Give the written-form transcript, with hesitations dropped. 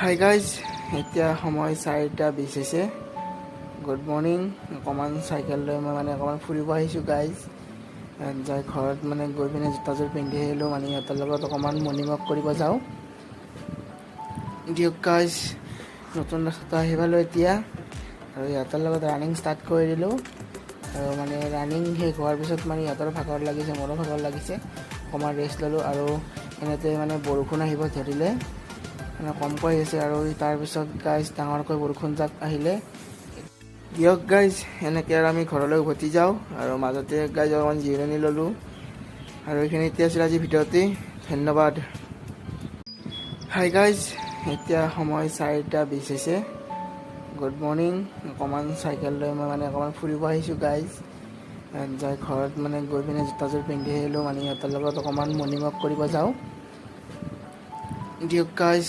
Hi guys, এতিয়া সময় 4:20 হৈছে। Good morning. অকণমান চাইকেল লৈ মই মানে অকণমান ফুৰিব আহিছোঁ গাইজ। যাই ঘৰত মানে গৈ পিনে জোতাযোৰ পিন্ধি আহিলোঁ, মানে ইহঁতৰ লগত অকণমান মৰ্ণিং ৱাক কৰিব যাওঁ। দিয়ক গাইজ, নতুন ৰাস্তাটো আহি পালোঁ এতিয়া আৰু ইহঁতৰ লগত ৰানিং ষ্টাৰ্ট কৰি দিলোঁ। আৰু মানে ৰানিং শেষ হোৱাৰ পিছত মানে ইহঁতৰ ভাগৰ লাগিছে, মোৰো ভাগৰ লাগিছে, অকণমান ৰেষ্ট ল'লোঁ। আৰু এনেতে মানে বৰষুণ আহিব ধৰিলে, মানে কমকৈ আহিছে। আৰু তাৰপিছত গাইজ, ডাঙৰকৈ বৰষুণ জাক আহিলে। দিয়ক গাইজ, এনেকৈ আৰু আমি ঘৰলৈ উভতি যাওঁ। আৰু মাজতে গাইজ, অকণমান জিৰণি ল'লোঁ। আৰু এইখিনি এতিয়া আছিল আজি ভিডিঅ'টি। ধন্যবাদ। হাই গাইজ, এতিয়া সময় 4:20 হৈছে। Good morning. অকণমান চাইকেল লৈ মই মানে অকণমান ফুৰিব আহিছোঁ গাইজ। যাই ঘৰত মানে গৈ পিনে জোতাযোৰ পিন্ধি আহিলোঁ, মানে ইহঁতৰ লগত অকণমান মৰ্ণিং ৱাক কৰিব যাওঁ। দিয়ক গাইজ।